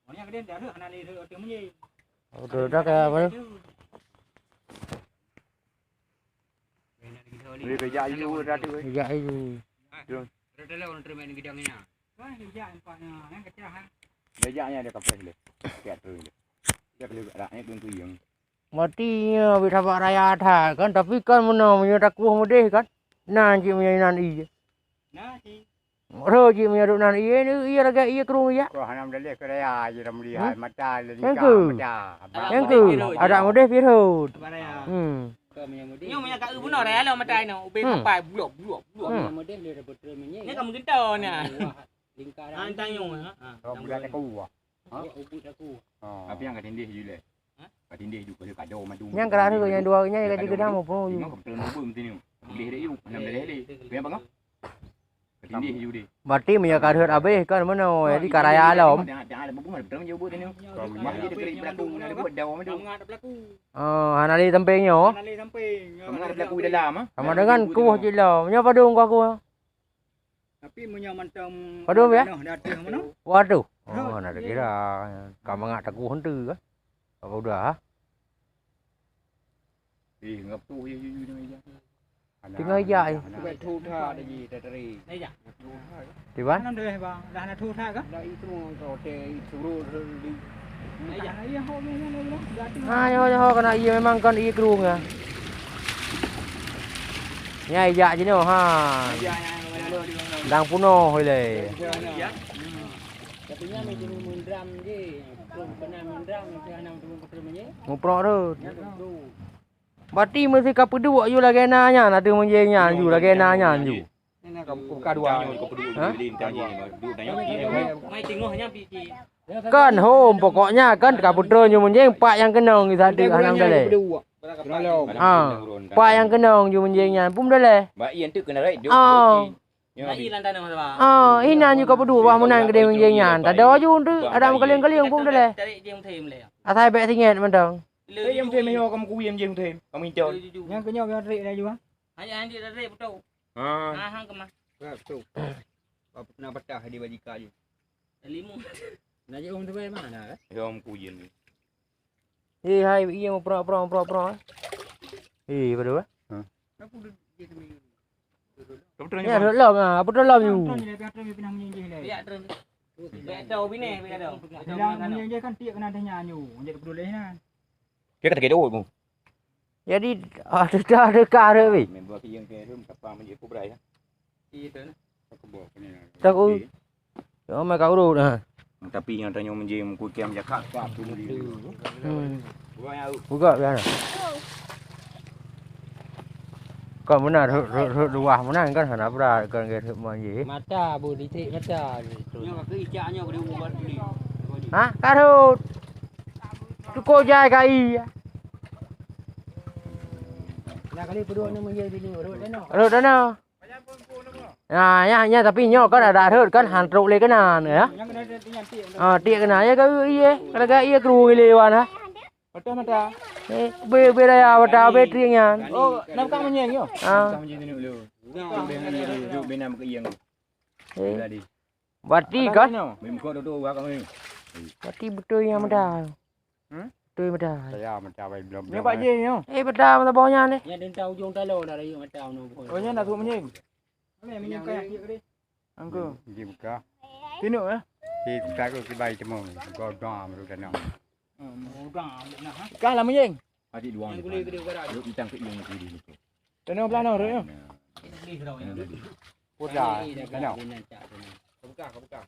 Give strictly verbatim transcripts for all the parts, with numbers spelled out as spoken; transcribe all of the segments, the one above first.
Udah, udah, kayak apa? Boleh kerja ayu, dah tu, eh. Kerja ayu. Terus. Kerja nya ada kapai le. Tiap terus le. Dia kena rak ni pun kuyang. Mati nyoe bit sabak raya that kan, tapi kan meunoe meunyoe takueh meudeh kan. Nan cit meunyoe nan ie. Nah, si. Roh cit meunyoe duek nan ie ni, ie lagèe ie krueng ie. Wah, hana meudaleh keu raya je dah meulihat. Hmm? Mata le. Yang lingka ke? Mata. Abang. Yang ke? Abang. Adak meudeh pirot. Abang raya. Hmm. Nyoe meunyoe ka eu bunoe raya lom mata inoe, ubé. Hmm. Sapai blok, blok, blok. Hmm. Meunyoe meudeh le dapat terus meunyoe. Ni ka meugintoe ni. Wah, lingka. Ha, tang nyoe, ha. Ha, tang bulan nyoe. Aku, wah. Ha? Ubit aku. Ha. Tapi nyang ka tindeh ju lé. Ha? Ka tindeh ju, ka kado madu. Nyang keurak tu nyang dua nyan ka jigeudang muphom ju. Memang kebetulan muphom tu ni. Boleh deh ju, enam belas deh. Boleh apa kau? Ka tindeh ju deh. Berarti meunyoe ka rhot habéh kan meunoe, jadi ka raya lom. Dah, dah, dah, bukan, betul je buat ni. Mah dia kena berlaku, nak buat dawa madu. Oh, hana lé sampéng nyoe. Hana lé sampéng. Kamu ada berlaku dalam, ha? Sama dengan kuah je lom. Nyoe padum kuah-kuah. Tapi meunyoe mantong padum, ya? Noh di ateueh meunoe. Waduh. Oh, na kira. Ka mangat takuh henteu, ah. Apa udah, ah? Eh, ngap tu, ya, ya, ya, ya. Tinggai jak, eh. Bukan thu that lagi, dah teri. Dah jak. Di mana? Dah, bang. Dah na thu that kah? Dah itu, kau teh itu, di. Dah jak. Ah, nyoe, nyoe, keunan ie memang kon ie krueng, ah. Nyan ijak jinoe, ha. Dang punoh ilèe. Tapi nyan meunan meundram je. Muprok rot. Berarti meusti ka peuduek ju lagèe na nyan, ateueh meunjeng nyan ju lagèe na nyan ju. Buka dua. Ha? Mai teungoh nyan pih. Kan hom, pokoknya kan ka peutrön ju meunjeng, pat nyang keunong di saat hana meudalèe. Ha. Pat nyang keunong ju meunjeng nyan pun meudalèe. Bak ie enteuk keunan rai dok. Ah. Bak ie lam tanoh saban. Ah, inan ju ka peuduek bah meunan keudeh meunjeng nyan. Tado ju enteuk, ada meukaleng-kaleng pun meudalèe. Asai bèk singèt mantong. Lé nyang meutém nyoe kamoe kuyém jih meutém. Kamoe inton. Nyang keunyoe nyang trek laju, ha? Hanya, hanya trek beutôi. Ha. Ha, ha, keumah. Beutôi. Apa kena patah di bajika je. Lima. Nak je um tu mana, eh? Ya, um kuyém ni. Eh, hai, iya, muprok, prok, prok, prok, eh. Eh, pada apa? Ha. Apa dia kena Apa tu nyoe? Ya, rhot lom, ha, apa tu lom ju? Biar tu. Biar tu, bini, biar tu. Bilang meunyoe je kan tiek keunan teuh nyan ju. Jadi peuduleh nyan. Dia kata kedo mu. Jadi, ah, sudah dekat dah weh. Memang kiyeng ke rum tapa menjadi kubra ya. Iya tu nah. Aku bawa ni. Tak, oh. Okey. Ya, mai ka urut, ha. Tapi nyang tanyoe meunjing meukutem jakak, ka tu meuli. Hmm. Buka ya. Buka ya. Kan meunan rhot, rhot, rhot luwah meunan kan hana brat kan, rhot meunjing. Mata bu ditik mata ni tu. Nyoe ka icak nyoe ka diubat beli. Ha? Ka rhot. Tuko jai kai. Nah kali kedua ni meunjing bini rhot dah noh. Rhot dah noh. Nah, ya, ya, tapi nyoe kan ada rhot kan, han trok lé keunan, ya. Ah, tiek keunan, ya, kau iya, kalau gak iya kru ngilé wan, ha. Mata, mata. Eh, be, be raya, mata, be tiek nyan. Oh, nampak menyeng, yo. Ah. Eh. Berarti kan? Berarti betul yang mata. Hmm? Betul mata. Saya mata baik belum. Ni Pak Ji ni. Eh, mata mata bawah nyan ni. Yang dentang ujung talo dah rayu mata. Oh, nyan dah tu menyeng. Angko. Di buka. Tengok, eh. Di buka ke kibai temu. Godam tu tanam. Godam nak, ha? Kah lah menyeng. Adik dua ni. Yang kulit gede ugaran. Yuk, itang ke yang kulit ni. Tanam belah nang, Rut, ya? Putra. Tanam. Kau buka, kau buka.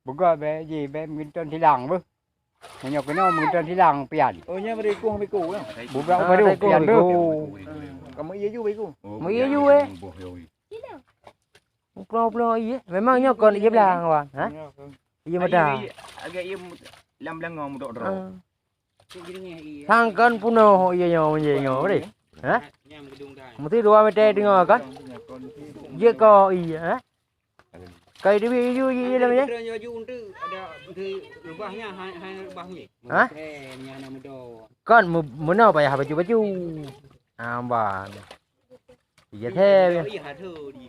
Buka be, ji be meuginton silang beuh. Meunyoe keunoe meuginton silang pian. Oh, nyan bari ikung beko lah. Bubrak baru pian beuh. Kamu iya ju beko. Mu iya ju, eh. Pulang-pulang iya. Memang nyoe kon iya blang, Bang. Ha? Iya mada. Agak iya lam belanga mudok droe. Sangkan punoh iya nyoe meunyoe nyoe deh. Ha? Mesti dua meter teungoh kan? Jeuet ko iya, ha? Kai dibi iju ji dalam ya? Ada untuk rubahnya, hai rubahnya. Ha? Kan meunoe payah baju-baju. Amban. Iya teh.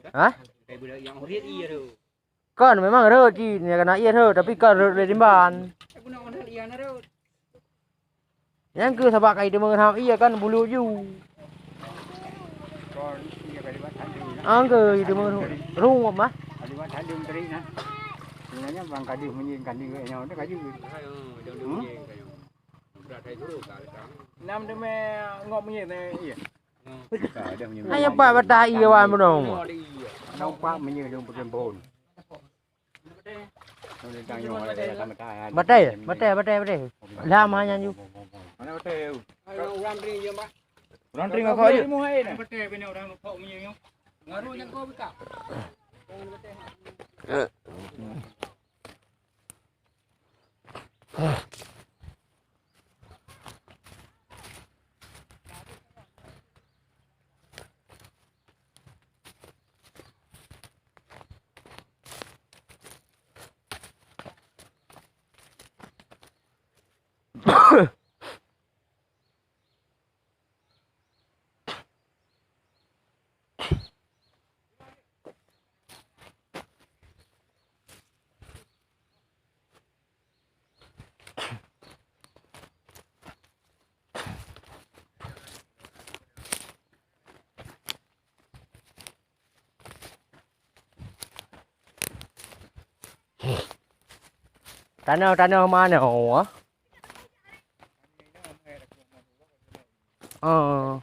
Ha? Kai budak yang urit iya tu. Kon memang rhot cit, nyang kana ié rhot, tapi kon rhot lé timban. Nyang keuh sabab kai teumeuham ié kan bulu ju. Kon ié kalimat tadi. Angkeuh teumeuham rhot mah. Kalimat tadi menteri nah. Sebenarnya bang kadi munyi kadi nyoe dah kaju. Hmm? Nam deme ngok munyi teh ié. Hanya pak batah ié wan bunoe. Nampak munyi dong peuteun pohon. Batèe, batèe, batèe, batèe. Lam hanya ju. Mana batèe? Urang tring jom, Pak. Urang tring kau je. Batèe bina urang kok munyi nyoe. Ngaru nyang kau buka. Tanoh-tanoh manoe. Oh.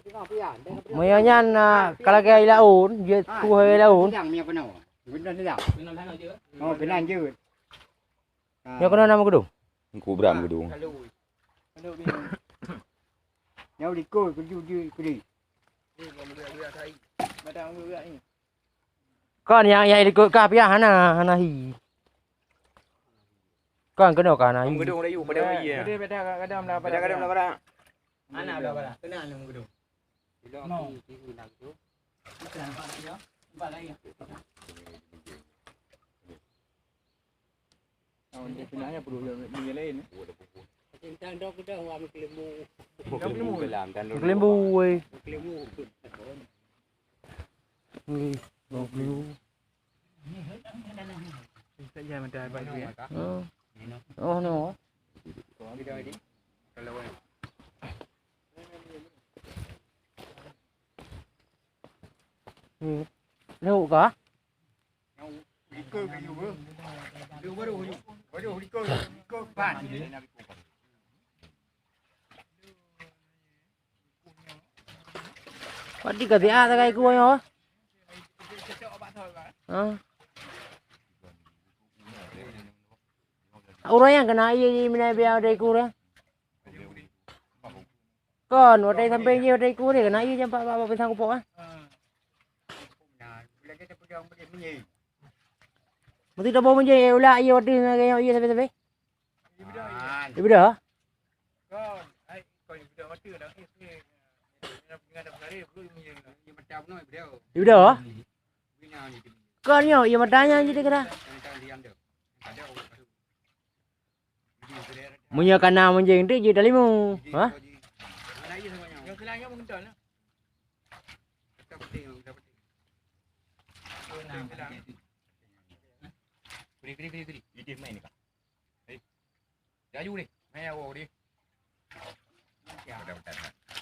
Meunyoe nyan, ah, ka lagèe laôn, jeuet kueh laôn. Oh, keunan jeuet. Nyoe keunoe nama geudong? Kubram geudong. Nyoe likot keujeuet jeuet keudeh. Kon nyang, nyang likot kah piah hana, hana hi. Kon keunoe kah hana hi. Geudong dah yuk pada wei ya. Pada pada kadam dah pada. Pada kadam dah pada. Hana dah pada. Kena nama geudong. Kelembu, weh. Nggih, dua puluh. Oh. Oh, no. Hmm. Lhok kah? Pati ka siat sagai ku nyoe. Ha. Ureueng nyang keunan ié, ié mina biaya dari ku ureueng. Kon, watèe sampéng jih watèe ku deh, keunan ié jampak bak, bak pisang kupok ah. Mesti taboh meunjih, ulah ié watèe ngon ié sabe-sabe. Ié beda. Ié beda? Kon nyoe, ié mata nyan jadi kira. Meunyoe kana meunjeng tu jeuet talimu. Ha?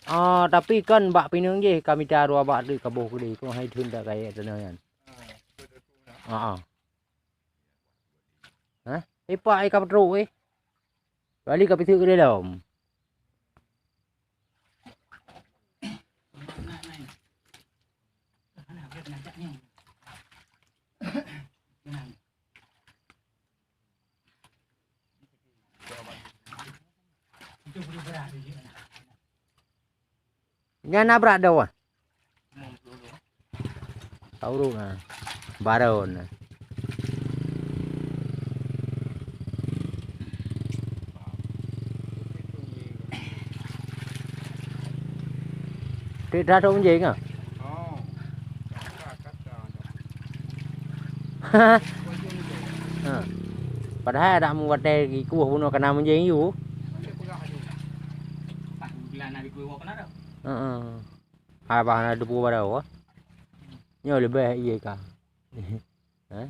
Ah, tapi kan bak pineung jih ka mita dua bak teuk kaboh keudeh, keuh hai thon tak kayèe tanoh nyan. Ah, ah. Hah? Ipak ai ka peutrok eh. Bali ka piseuk keudeh lom. Nyan na brat doh. Tauruk na. Baron na. Tik dah dok menjeng ah. Ha. Padahai adak meuwatèe jikueh bunoe kana meunjeng yue. Heeh. Hai bah na debu baroe. Nyoe leubeh ié ka. Ha?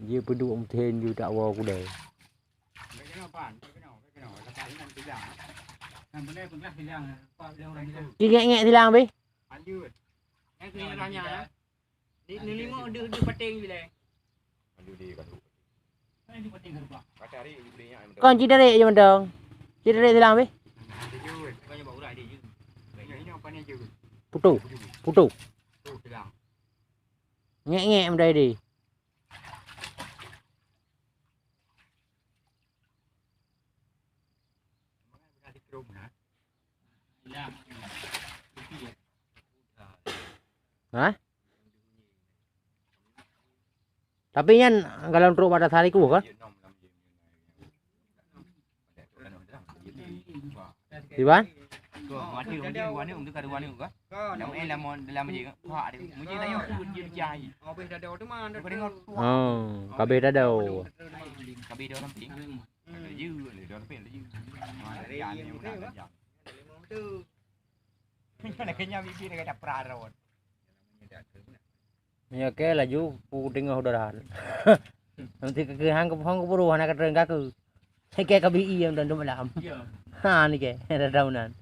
Jih peuduek meuthén ju tak woe kudai. Ci ngek-ngek silang beh. Kon ci derek je mantong. Ci derek silang beh. Putu. Putu. Ngek-ngek meutai di. Hah? Tapi nyan kalau trok bak dasar iku kan? Iban? Oh, kabeh dada. Nyoe ke laju pu teungoh udaran. Nanti keu hang keu hang keu buruh hana kateueng kaku. Ke kabi iem dan malam. Ha ni ke, ada daunan.